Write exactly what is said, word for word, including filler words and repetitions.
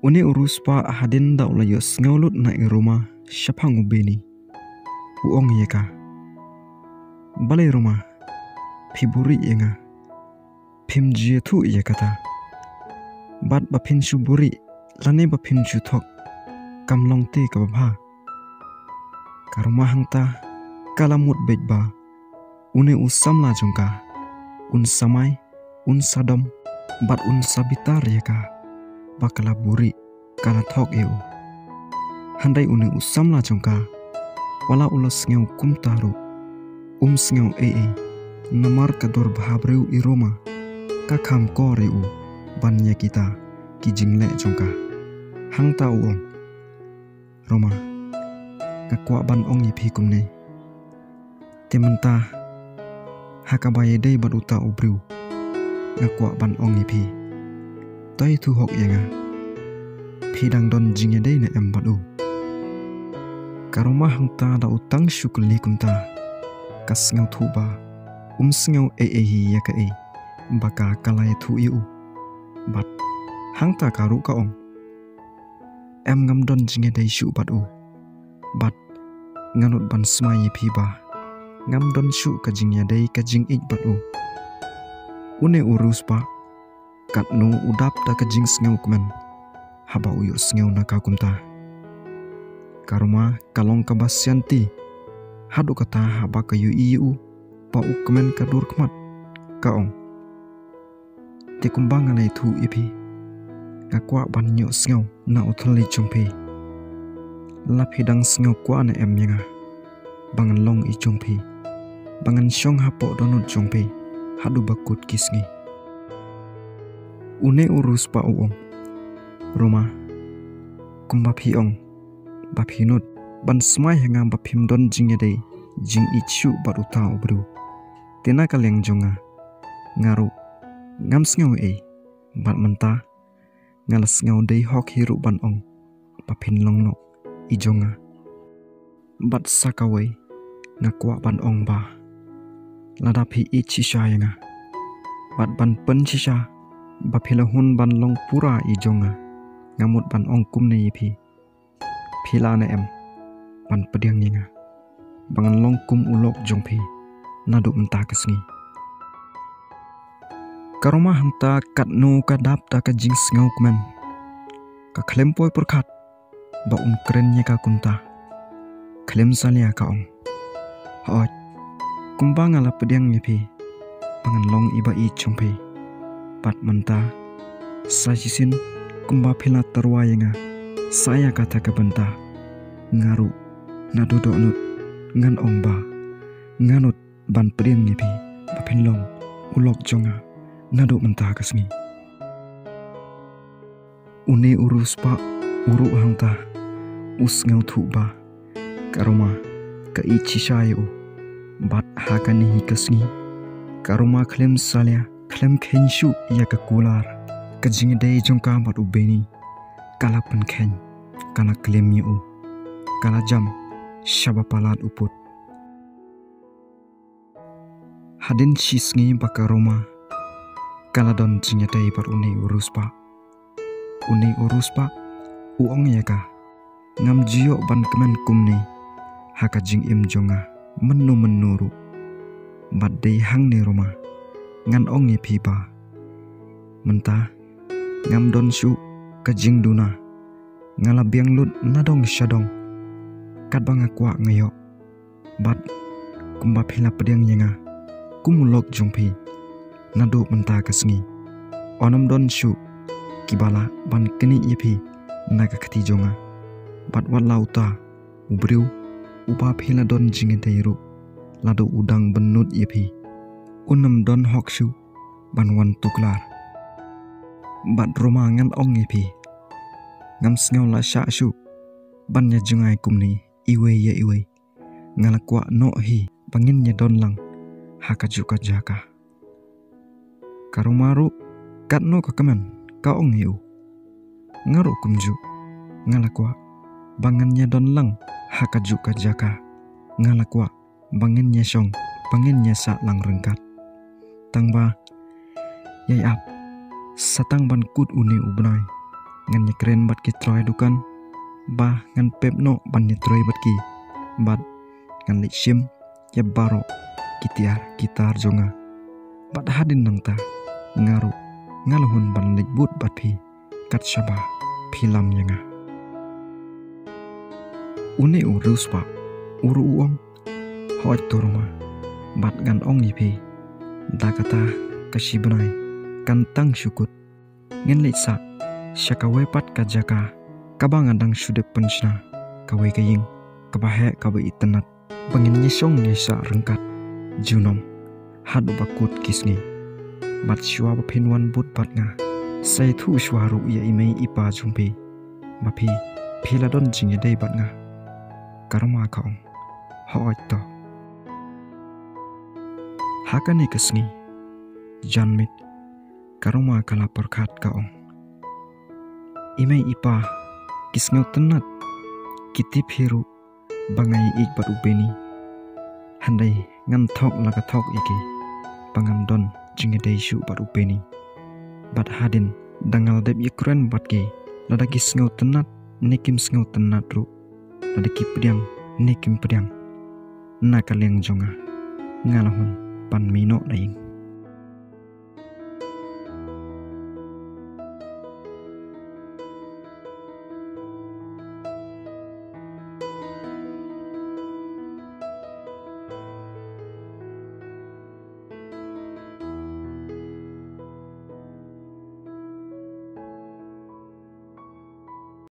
Une u riewspah hadien da u la ïohsngew lut na i Roma shaphang u Beni, u ong ïa ka, "Balei Roma, phi buhrieh ïa nga? Phim ju ïathuh ïa kata. Bad ba phin shu buhrieh lane ba phin shu thok kam long te kaba bha." Ka Roma hangta ka la mut beit ba une u samla jong ka un sa mai, un sa dom, bad un sa bitar ïa ka ba ka la buhrieh, ka la thok ïa u. Hynrei une u samla jong ka, wat la u la sngew kumta ruh, um sngew ei ei, namar ka dur bhabriew i Roma ka kham kor ïa u ban ïa kita ki jingleh jong ka. Hangta u ong, "Roma, nga kwah ban ong ïa phi kumne. Te mynta, ha kaba ïadei bad uta u briew, nga kwah ban ong ïa phi. To ïathuh hok ïa nga, phi dang don jingïadei ne em bad u?" Ka Roma hangta da u tang shu kylli kumta, ka sngewthuh ba um sngew ei ei hi ïa kaei ba ka, ka la ïathuh ïa u. Bad hangta ka ruh ka ong, "Em, ngam don jingïadei shuh bad u. Bad nga nud ban smai ïa phi ba ngam don shuh ka jingïadei ka jingïeit bad u." Une u riewspah katno u dap da ka jingsngewkmen haba u ïohsngew na ka kumta. Ka Roma ka long kaba sianti, haduh kata haba ka ïohi ïa u ba u kmen ka dur khmat, ka ong, "Te kumba nga la ïathuh ïa phi, nga kwah ban ïohsngew na u thylliej jong phi. La phi dang sngew kwah ne em ïa nga ba ngan long i jong phi, ba ngan shong hapoh dohnud jong phi haduh ba kut ki sngi?" Une u riewspah u ong, "Roma, kumba phi ong ba phi nud ban smai ha nga ba phim don jingïadei jingïeit shuh bad uta u briew, te na ka liang jong nga, nga ruh ngam sngew ei, bad mynta nga la sngew dei hok hi ruh ban ong ba phin long noh i jong nga. Bad sa kawei, nga kwah ban ong ba lada phi ïeit shisha ïa nga bad ban pynshisha ba phi la hun ban long pura i jong nga, nga mut ban ong kumne ïa phi, phi lah ne em ban pdiang ïa nga ba ngan long kum u lok jong phi naduh mynta ka sngi?" Ka Roma hangta katno ka dap da ka jingsngewkmen, ka khlem poi pyrkhat ba un kren ïa ka kumta. Khlem salia ka ong, "Hooid, kumba nga la pdiang ïa phi ba ngan long i ba ïeit jong phi, bad mynta sa shisien kumba phi la tyrwa ïa nga sa ïa kata ka bynta, nga ruh naduh dohnud ngan ong ba nga nud ban pdiang ïa phi ba phin long u lok jong nga naduh mynta ka sngi." Une u riewspah u ruh hangta u sngewthuh ba ka Roma ka ïeit shisha ïa u. Bad ha kane hi ka sngi ka Roma khlem salia, khlem kheiñ shuh ïa ka kular, ka jingïadei jong ka bad u Beni ka la pynkheiñ, ka la klim ïa u, ka la jam shaba palat u pud. Hadien shi sngi ba ka Roma ka la don jingïadei bad une u riewspah, une u riewspah u ong ïa ka, "Ngam ju ïoh ban kmen kumne ha ka jingim jong nga mynno mynno ruh. Bad dei hangne Roma, ngan ong ïa phi ba mynta ngam don shuh ka jingduna, nga la biang lut na dong sha dong, katba nga kwah nga ïoh. Bad kumba phi la pdiang ïa nga kum u lok jong phi naduh mynta ka sngi, yn ym don shuh kiba lah ban knieh ïa phi na ka kti jong nga. Bad wat la uta u briew uba phi la don jingïadei ruh, lada u dang bynnud ïa phi, un ym don hok shuh ban wan tuklar. Bad Roma, ngan ong ïa phi, ngam sngew lashah shuh ban ïa jngai kumne iwei ïa iwei. Nga la kwah noh hi ba ngin ïa don lang ha kajuh ka jaka." Ka Roma ruh katno ka kmen, ka ong ïa u, "Nga ruh kumjuh, nga la kwah ba ngan ïa don lang ha kajuh ka jaka. Nga la kwah ba ngin ïa shong, ba ngin ïa sah lang ryngkat. Tang ba ïai ap sa tang ban kut une u bnai, Ngan ïakren bad ki troi dukan ba ngan pep noh ban ïatroi bad ki, bad ngan leit shim ïa baroh ki tiar ki tar jong nga. Bad hadien nangta nga ruh nga la hun ban leit bud bad phi kat shaba phi lam ïa nga. Une u riewspah u ruh u ong, hooid to Roma, bad ngan ong ïa phi, da kata ka shi bnai kan tang shu kut. Ngan leit sah sha kawei pat ka jaka kaba nga dang shu dep pynshna, kawei ka ïing kaba heh kaba itynnat, ba ngin ïashong ïashah ryngkat junom haduh ba kut ki sngi. Bad shuwa ba phin wan bud bad nga, sa ïathuh shuwa ruh ïa i mei i pa jong phi ba phi, phi la don jingïadei bad nga. Ka Roma ka ong, hooid to. Ha kane ka sngi janmiet ka Roma ka la pyrkhat ka ong, i mei i pa ki sngewtynnat, ki tip hi ruh ba nga ïeit bad u Benny. Hynrei ngan thok la ka thok ïa ki ba ngan don jingïadei shuh bad u Benny. Bad hadien da nga la dep ïakren bad ki, lada ki sngewtynnat ne kim sngewtynnat ruh, lada ki pdiang ne kim pdiang, na ka liang jong nga, nga la hun pan mih noh na ïing.